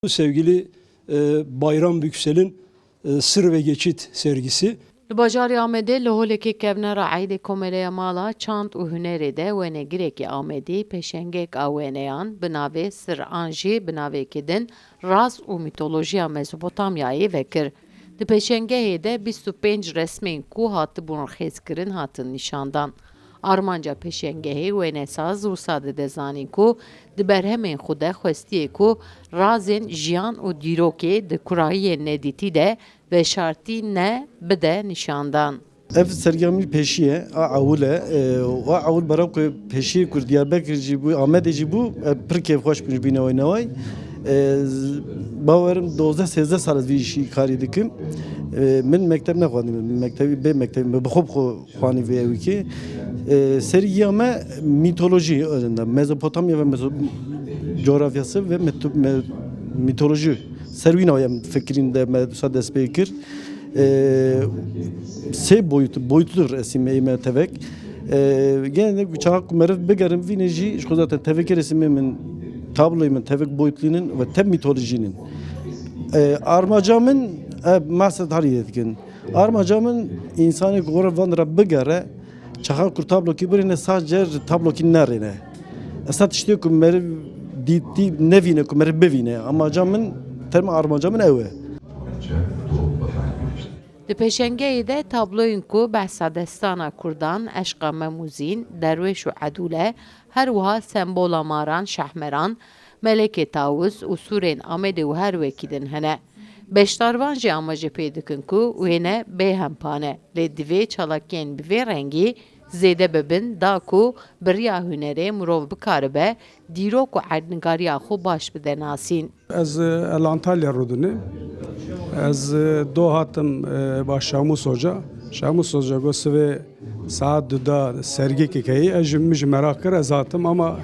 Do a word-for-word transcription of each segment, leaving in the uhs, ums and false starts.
Sevgili e, Bayram Büksel'in e, Sır ve Geçit sergisi. Li bajarê Amedê li holekê kevnera Eydê Komeleya Mala Çand û Hunerê de wênegirekî Amedî pêşengek a wêneyan bi navê Sir an jî bi navekî din Raz û Mîtolojiya Mezopotamyayê vekir. Di pêşengehê de bîst û pênc resmên ku hatibûn rihêzkirin hatin nîşandan. Armanca pêşengehê wênesaz wisa dide zanîn ku di berhemên xwe de xwestiye ku razên jiyan û dîrokê di kurayiyên nedîtî de veşartî ne bide nîşandan. Ev sergiya min pêşî ye, a ewil e, e, û a ewil bera ku pêşiyê ku li Diyarbekir jî bû, Amedê jî bû, e, pir kêfxweş bûn ji bîneway neway. E, z-, bawerim dozdeh sêzdeh sal ez vî îşî karî dikim. E, min mekteb nexwendî, min mektebî bê mektebî, min bi xwe bi xwe xwanî vê ewîkê. E, serî ya me mîtolojî, e, Mezopotamya ve Mezo-, coğrafyası ve meto-, me-, mîtolojî. Ser wîna em fikirîn de me wisa dest pê kir. E, sê boyut, boyutlu resim ê me tevek. E, gene de çaxa ku meriv bigerim vînê jî, ji xwe zaten tevekê resimê min, tabloyê min tevek boyutlînin ve tev mîtolojînin. E, armaca min, e, maqsed harî dikin. Armaca min, însanê ku xwe re van re bigere, çaxa ku tablokî birêne, sac cer tablokî nerêne. Esa tiştê ku meriv dîtî nevîne, ku meriv bivîne. Armaca min, terma armaca min ew e. Di pêşengeyê de tabloyên ku behsa destana kurdan, eşqa Mem û Zîn, Derwêş û Edûle, her wiha sembola maran, şehmeran, Melekê Tawis û sûrên Amedê û her wekî din hene. Beşdarvan jî amaje pê dikin ku wêne bêhempa ne, lê divê çalakiyên bi vê rengî zêde bibin da ku bi riya hunerê mirov bikaribe dîrok û erdnigariya xwe baş bide nasîn. Ez, e, li Antalya rûdinê. Ez, e, do hatim, e, ba Şamûs Hoca. Şamûs Hoca got sivê saet du da sergîkek heye. Ez jî, min jî meraq kir, ez hatim ama,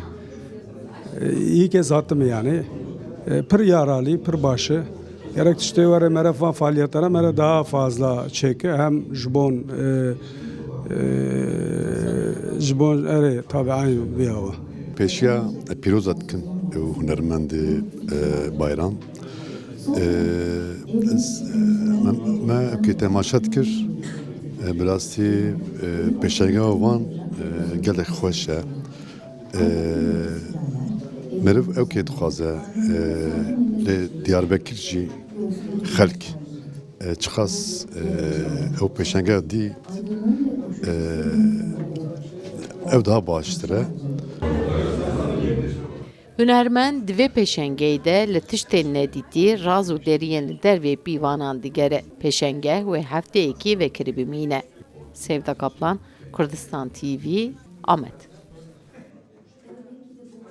e, î ke ez hatim yani. E, pir yaralî, pir baş e. Gerek tiştê were mere van faaliyetana mere daha fazla çêke. Hem ji bon, e, e, ji bon erê tabi aynı bir hava. Pêşiya pîroza dikim û hunermendê, e, Bayram. E, ez, e, me, me ewkê temaşe dikir. E, bi rastî, e, pêşengeha wan, e, gelek xweş e. E, meriv ewkê dixwaze, e, lê Diyarbekir jî xelk, e, çiqas, e, ew pêşengeha dît, e, ew daha baştir e. Hunermend di vê pêşengeyê de li tiştên nedîtî, raz û deriyên li dervê pîvanan digere. Pêşengeh wê hefteyekî vekirî bimîne. Sevda Kaplan, Kurdistan T V, Amed.